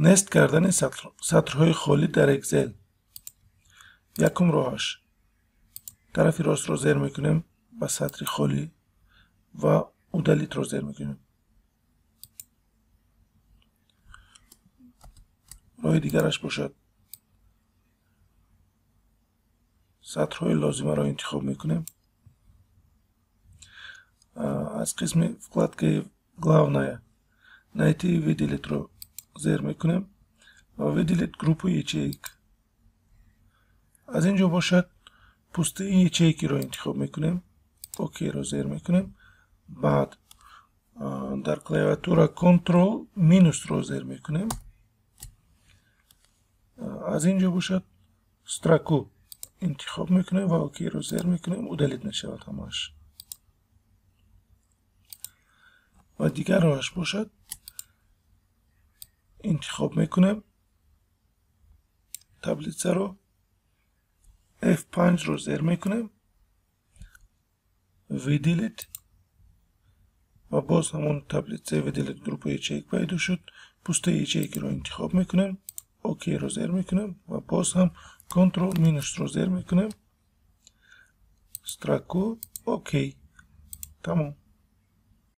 Нест кардани сатрҳои холӣ дар Excel. Якум роҳаш: тарафи ростро зер мекунем ба сатри холӣ ва удалить ро зер мекунем. Роҳи дигараш бошад, сатрҳои лозимаро интихоб мекунем. Аз қисми вкладкаи главная найти выделить ро зер мекунем ва выделить группу ячеек. Аз ин ҷо бошад, пустые ячейки ро интихоб мекунем, ОК ро зер мекунем. Баъд дар клавиатура Ctrl минус ро зер мекунем. Аз ин ҷо бошад, строку интихоб мекунем ва ОК ро зер мекунем, удалить мешавад ҳамааш. Ва дигар роҳаш бошад, интихоб мекунем таблицаро, F5 ро зер мекунем, выделить ва боз ҳамон таблицаи выделить группа ячеек пайдо шуд. Пустые ячейки ро интихоб мекунем, ОК ро зер мекунем ва боз ҳам Ctrl минус ро зер мекунем, строку, ОК, тамом.